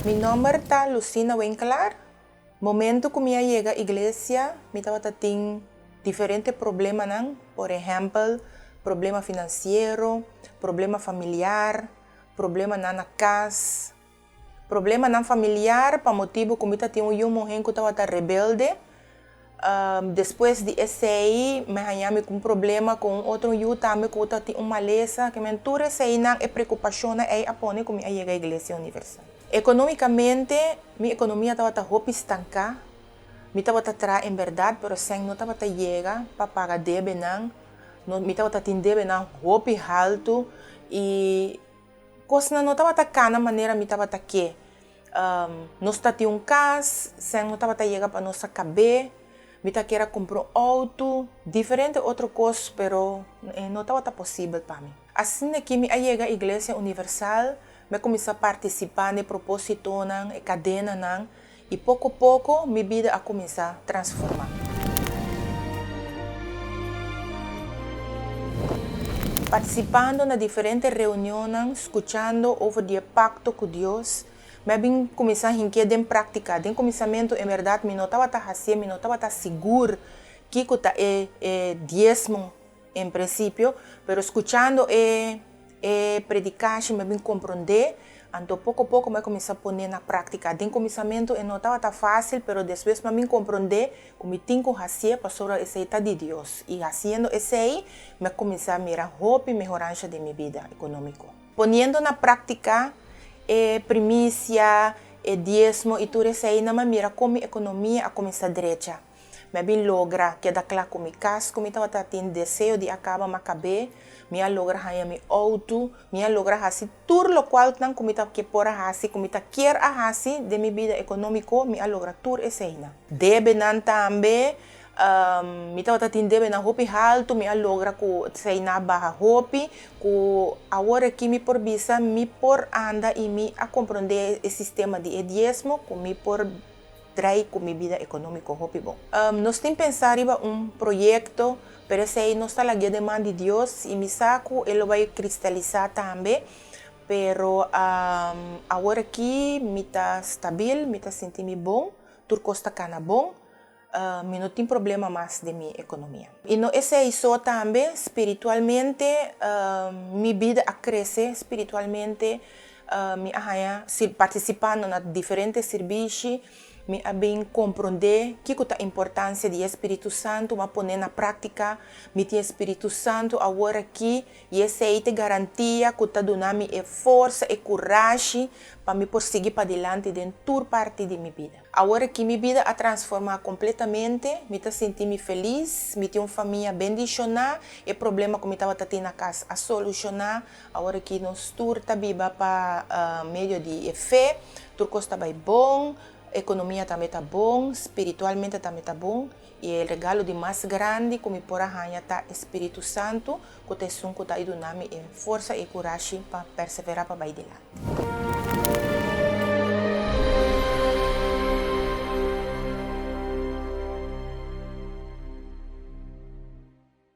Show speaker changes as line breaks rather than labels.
Mi nomber ta Lucina Winkelaar. Momento ku mi a yega iglesia mi tabata tin diferente problemanan, por ehèmpel problema finansiero, problema familiar, problemanan na kas, Problemanan familiar pa motibu ku mi ta tin un yu muhé ku tabata rebelde. Despues di esei mi haña mi ku un problema ku un otro yu tambe ku ta tin un malesa. Ke men tur eseinan, e preokupashonnan ei a pone ku mi a yega Iglesia Universal. Ekonómikamente mi ekonomia tabata hopi stanká. Mi tabata traha en bèrdat pero sèn no tabata yega pa paga debenan. Mi tabata tin debenan hopi haltu i. Kosnan no tabata kana manera mi tabata ke. Nos ta tin un kas, sèn no tabata yega pa nos a kab'é, mi ta kier a kumpra un outo, diferente otro kos, pero e no tabata posibel pa mi. Asina ki mi a yega Iglesia Universal, mi a kuminsá partisipá na e propósitonan, e kadenanan, I poko poko mi bida a kuminsá transformá. Partisipando na diferente reunionnan, skuchando over di e pakto ku Dios, mi a bin kuminsá hink'é den práktika. Den kuminsamentu, en bèrdat mi no tabata hasié, mi no tabata sigur kiko ta e e diesmo en prinsipio, pero skuchando e e predikashi mi a bin komprondé, anto poko poko mi a kuminsá pon'é na práktika. Den kuminsamentu e no tabata fásil, pero despues mi a bin komprondé ku mi tin ku hasié pasobra esei ta di Dios, i hasiendo esei mi a kuminsá mira hopi mehoransha den mi bida ekonómiko. Poniendo na práktika e primisia, e diesmo i tur eseinan mi a mira kon mi ekonomia a kuminsá drecha. Mi a bin logra keda kla ku mi kas ku mi tabata tin deseo di a kaba ma kab'é, mi a logra haña mi outo, mi a logra hasi tur lokualnan ku mi ta ke por a hasi, ku mi ta kier a hasi den mi bida ekonómiko, mi a logra tur eseinan. Debenan tambe, mi tabata tin debenan hopi haltu, mi a logra ku eseinan a baha hopi, ku awor aki mi por bisa mi por anda i mi a komprondé e sistema di e diesmo ku mi por. Drai ku mi bida ekonómiko hopi bon. Nos tin pensá riba un proyekto, pero esei nos ta lagu'é den man di Dios i mi sa ku e lo bai kristalisá tambe. Pero awor aki mi ta stabil, mi ta sinti mi bon, tur kos ta kana bon, mi no tin problema mas den mi ekonomia. I no esei so tambe, spiritualmente mi bida a krese spiritualmente. Mi a haña partisipando na diferente sirbishi, mi a bin komprondé kiko ta importansia di e Spiritu Santu, mi a pon'é na práktika, mi tin e Spiritu Santu awor aki i esei ta e garantia ku ta duna mi e forsa, e kurashi pa mi por sigui padilanti den tur parti di mi bida. Awor aki mi bida a transformá kompletamente, mi ta sinti mi felis, mi tin un famia bendishoná, e problema ku mi tabata tin na kas a solushoná, Awor aki nos tur ta biba pa medio di e fe, tur kos ta bai bon, ekonomia tambe ta bon, spiritualmente tambe ta bon, i e regalo di mas grandi ku mi por a haña ta e Spiritu Santu, ku ta esun ku ta duna mi e forsa i e kurashi pa perseverá pa bai dilanti.